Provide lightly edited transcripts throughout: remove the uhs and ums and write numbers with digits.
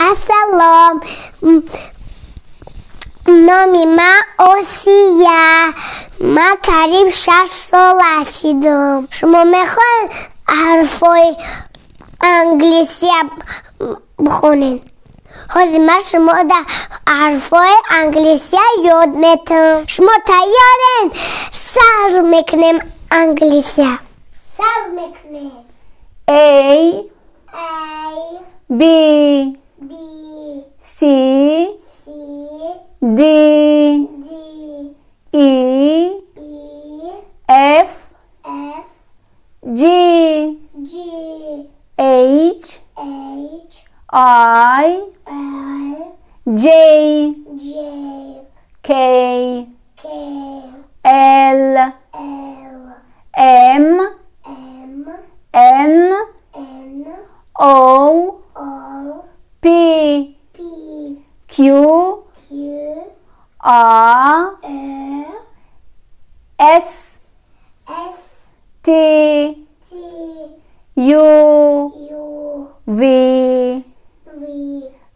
Ассалом, номи ман Осия. Ман қариб 6 сола шидам. Шумо мехоҳед ҳарфҳои англисия бихонед? Ҳозир ман шумо да ҳарфҳои англисия ёд метам. Шумо тайёрен? Сар мекунем англисия. Сар мекунем. A A B B C C D D E E F F G G H H I I J J K K L L M M N N O O P P Q Q R R S S T T U U V V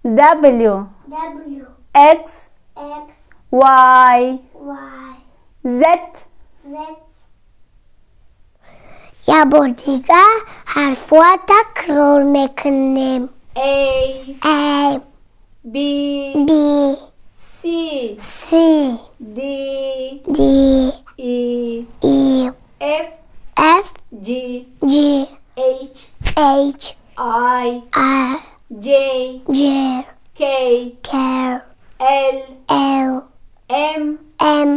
W W X X Y Y Z. Z. Я бор дига ҳарфҳоа такрор мекунем. A A B B C C D D E E F F G G H H I I J J K K L L M M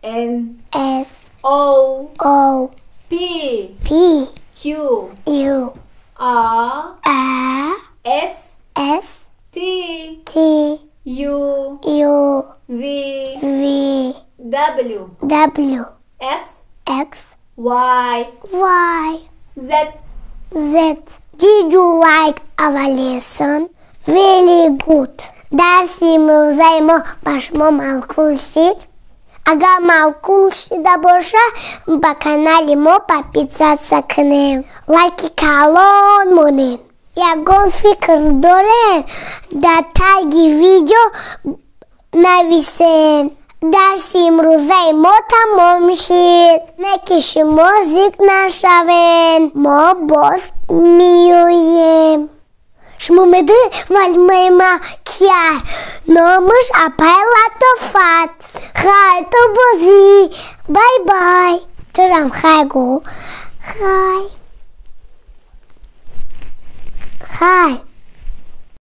N S O O P P Q U R R S S T T U U V V W W X X Y Y Z. Z. Did you like our lesson? Very good. Дарси имрӯзаи мо ба шумо маъқул шид? Агар маъқул шида боша, ба канали мо подписаться кунем. Лайки калон монем. Ягон фикр дорем, дар таги видео нависен. Дарси имрӯзаи мо тамом шид. Не ки шумо зиқ нашавен. Мо боз меоем. Шумо медонед, муаллимаи ма кия? Номаш апай Латофат. Хай, то бозӣ. Bye bye. Турам хай гӯ. Хай. Хай.